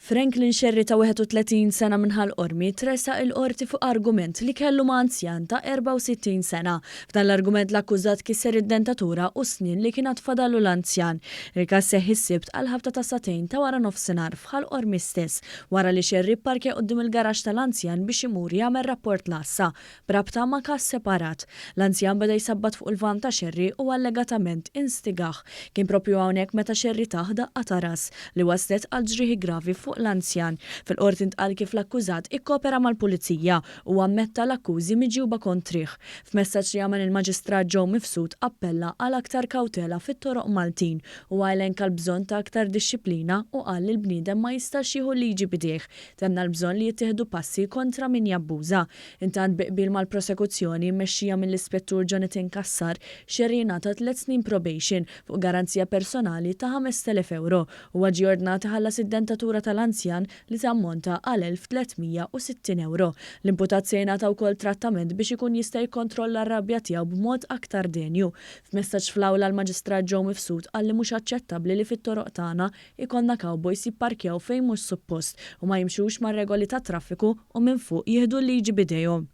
Franklin Scerri ta' 31 sena minn Ħal Qormi tressaq il-Qorti fuq argument li kellu ma' anzjan ta' 64 sena. F'dan l-argument l-akkużat kisser id-dentatura u s-snien li kien għad fadallu l-anzjan. Il-każ seħħ is-Sibt għall-ħabta ta' sagħtejn ta' wara nofsinhar f'Ħal Qormi stess wara li Scerri pparkja quddiem il-garaxx tal-anzjan biex imur jagħmel rapport l-għassa B'rabta ma' każ separat, l-anzjan beda jsabbat fuq il-vann ta' Scerri u allegatament instigah. Kien proprju hawnhekk meta Scerri tah daqqa ta' ras, li wasslet għal ġrieħi gravi fuq l-anzjan. Fil-Qorti ntqal kif l-akkużat ikkopera mal-Pulizija u ammetta l-akkużi miġjuba kontrih. F'messaġġ li għamel il-Maġistrat Joe Mifsud appella għal aktar kawtela fit-toroq Maltin. Huwa elenka l-bżonn ta' aktar dixxiplina u qal li l-bniedem ma jistax jieħu l-liġi b'idejh. Tenna l-bżonn li jittieħdu passi kontra min jabbuża. Intant bi qbil mal-prosekuzzjoni, mmexxija mill-Ispettur Jonathan Cassar, Scerri ingħata tliet snin probation fuq garanzija personali ta' 5,000 ewro. Huwa ġie ordnat iħallas id-dentatura tal-anzjan li tammonta għal 1,360 ewro. L-imputat se jingħata wkoll trattament biex ikun jista' jikkontrolla r-rabja tiegħu b'mod aktar denju. F'messaġġ fl-awla l-Maġistrat Joe Mifsud qal li mhux aċċettabbli li fit-toroq tagħna Ikollna cowboys jipparkjaw fejn mhux suppost u ma jimxux mar-regoli tat-traffiku u minn fuq jieħdu l-liġi b'idejhom.